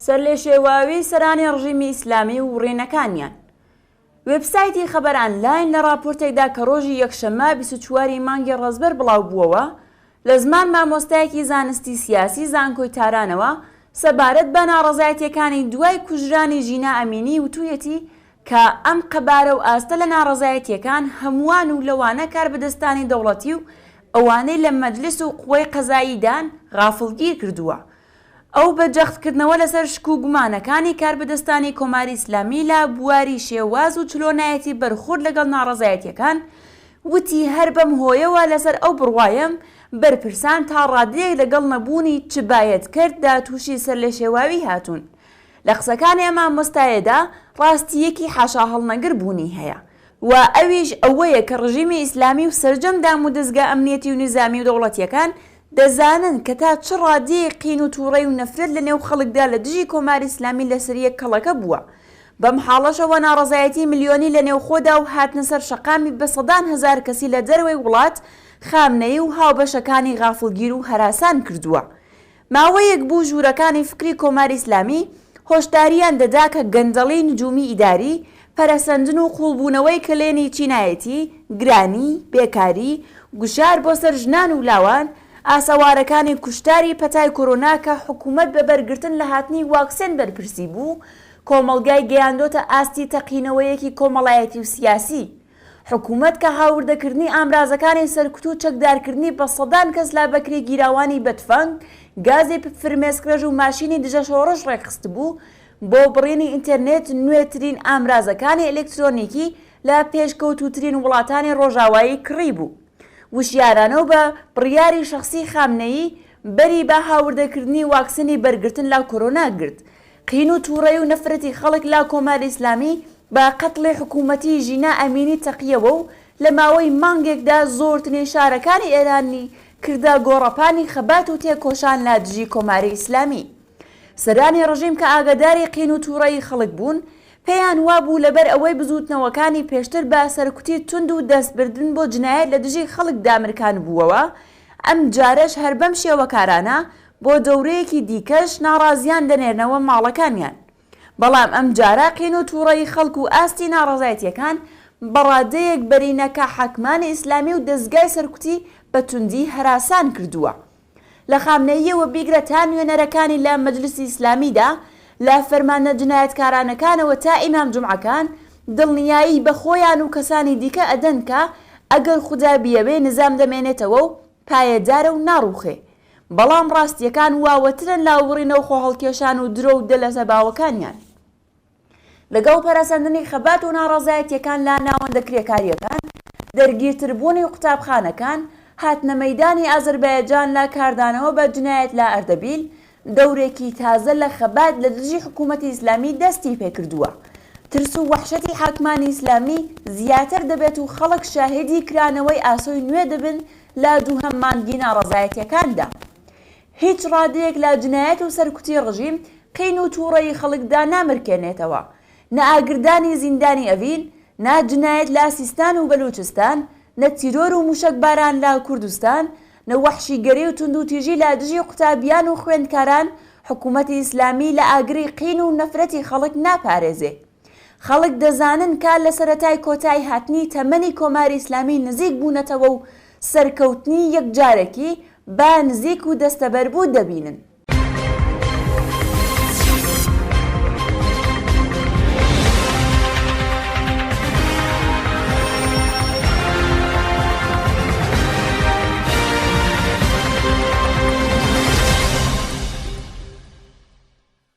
سەرلێشێواوی سەرانی ڕژیمی ئیسلامی و وڕینەکانیان. وێبسایتی خەبەرئانلاین لە ڕاپۆرتێکدا کە ڕۆژی یەکشەممە 24 ی مانگی ڕەزبەر بڵاو بووەوە، لە زمان مامۆستایەکی زانستی سیاسی زانکۆی تارانەوە سەبارەت بە ناڕەزایەتییەکانی دوای کوژرانی ژینا ئەمینی وتوویەتی کە ئەم قەبارە و ئاستە لە ناڕەزایەتییەکان هەمووان و لەوانە کاربەدەستانی دەوڵەتی و ئەوانەی لە مەجلس و قوەی قەزاییدان غافڵگیر کردووە. ئەو بە جەختکردنەوە لەسەر شک و گومانەکانی کاربەدەستانی کۆماری ئیسلامی لە بواری شێواز و چلۆنایەتی بەرخورد لەگەڵ ناڕەزایەتییەکان، وتی هەر بەم هۆیەوە لەسەر ئەو بڕوایەم بەرپرسان تا ڕادەیەک لەگەڵ نەبوونی چ بایەد کرد دا تووشی سەرلێشێواوی هاتوون. لە قسەکانی ئەم مامۆستایەدا ڕاستییەکی حاشاهەڵنەگر بوونی هەیە و ئەویش ئەوەیە کە ڕژیمی ئیسلامی و سەرجەم دامودەزگا ئەمنیەتی و نیزامی و دەوڵەتییەکان دەزانن کە تا چ ڕادەیەک قین و تووڕەی و نەفرەت لە نێو خەڵکدا لە دژی کۆماری ئیسلامی لەسەریەک کەڵەکە بووە. بەم حاڵەشەوە ناڕەزایەتی ملیۆنی لە نێوخۆدا و هاتنە سەر شەقامی بە سەدان هەزار کەسی لە دەرەوەی وڵات خامنەیی و هاوبەشەکانی غافڵگیر و هەراسان کردووە. ماوەیەک بوو ژوورەکانی فکری کۆماری ئیسلامی هۆشدارییان دەدا کە گەندەڵی نجومی ئیداری، پەرەسەندن و قووڵبوونەوەی کەلێنی چینایەتی، گرانی، بێکاری، گوشار بۆ سەر ژنان و لاوان، ئاسەوارەکانی کوشتاری پەتای کۆرۆنا کە حکوومەت بە بەرگرتن لە هاتنی واکسێن بەرپرسی بوو، کۆمەڵگای گەیاندۆتە ئاستی تەقینەوەیەکی کۆمەڵایەتی و سیاسی. حکومەت کە هاوردەکردنی ئامرازەکانی سەرکوت و چەکدارکردنی بە سەدان کەس لە بەکرێگیراوانی بە تفەنگ، گازی فرمێسکڕێژ و ماشینی دژەشۆڕش ڕێکخستبوو، بۆ بڕینی ئینتێرنێت نوێترین ئامرازەکانی ئەلکترۆنیکی لە پێشکەوتووترین وڵاتانی ڕۆژاوایی کڕیبوو. وشیارانە و بە بڕیاری شەخسی خامنەیی بەری بە هاوردەکردنی واکسنی بەرگرتن لە کۆرۆنا گرت. قین و توڕەی و نەفرەتی خەڵک لە کۆماری ئیسلامی بە قەتڵی حکوومەتیی ژینا ئەمینی تەقییەوە و لە ماوەی مانگێکدا زۆرترین شارەکانی ئێرانی کردە گۆڕەپانی خەبات و تێکۆشان لە دژی کۆماری ئیسلامی. سەرانی ڕژیم کە ئاگاداری قین و توڕەیی خەڵک بوون، پێیان وابوو لەبەر ئەوەی بزووتنەوەکانی پێشتر بە سەرکوتی توند و دەستبردن بۆ جنایەت لە دژی خەڵک دامرکانبووەوە، ئەمجارەش هەر بەم شێوەکارانە بۆ دەورەیەکی دیکەش ناڕازیان دەنێرنەوە ماڵەکانیان. بەڵام ئەمجارە قین و توڕەیی خەڵک و ئاستی ناڕەزایەتیەکان بە ڕادەیەک بەرینە کە حاکمانی ئیسلامی و دەزگای سەرکوتی بە توندی هەراسان کردووە. لە خامنەییەوە بیگرە تا نوێنەرەکانی لە مەجلسی ئیسلامیدا، لە فەرماندە جنایەتکارانەکانەوە تا ئیمام جومعەکان، دڵنیایی بە خۆیان و کەسانی دیکە ئەدەن کە ئەگەر خودا بیەوێ نزام دەمێنێتەوە و پایەدارە و ناڕوخێ. بەڵام ڕاستییەکان واوەترن لە وڕینە و خۆهەڵکێشان و درۆ و دەلەسە باوەکانیان. لەگەڵ پەرەسەندنی خەبات و ناڕەزایەتییەکان لە ناوەندە کرێکارییەکان، دەرگیرتربوونی قوتابخانەکان، هاتنەمەیدانی ئازەربایەجان لە کاردانەوە بە جنایەت لە ئەردەبیل، دەورێکی تازە لە خەبات لە دژی حکوومەتی ئیسلامی دەستی پێکردووە. ترس و وەحشەتی حاکمانی ئیسلامی زیاتر دەبێت و خەڵک شاهیدی کرانەوەی ئاسۆی نوێ دەبن لە دووهەم مانگی ناڕەزایەتیەکاندا. هیچ ڕادەیەک لە جنایەت و سەرکوتی ڕژیم قین و تووڕەیی خەڵک دانامرکێنێتەوە. نە ئاگردانی زیندانی ئەڤین، نە جنایەت لە سیستان و بەلوچستان، نە تیرۆر و موشەکباران لە کوردستان، نە وەحشیگەری و توندوتیژی لە دژی قوتابیان و خوێندکاران حکوومەتی ئیسلامی لە ئاگری قین و نەفرەتی خەڵک ناپارێزێ. خەڵک دەزانن کە لە سەرەتای کۆتایی هاتنی تەمەنی کۆماری ئیسلامی نزیک بوونەتەوە و سەرکەوتنی یەکجارەکی بە نزیک و دەستەبەربوو دەبینن.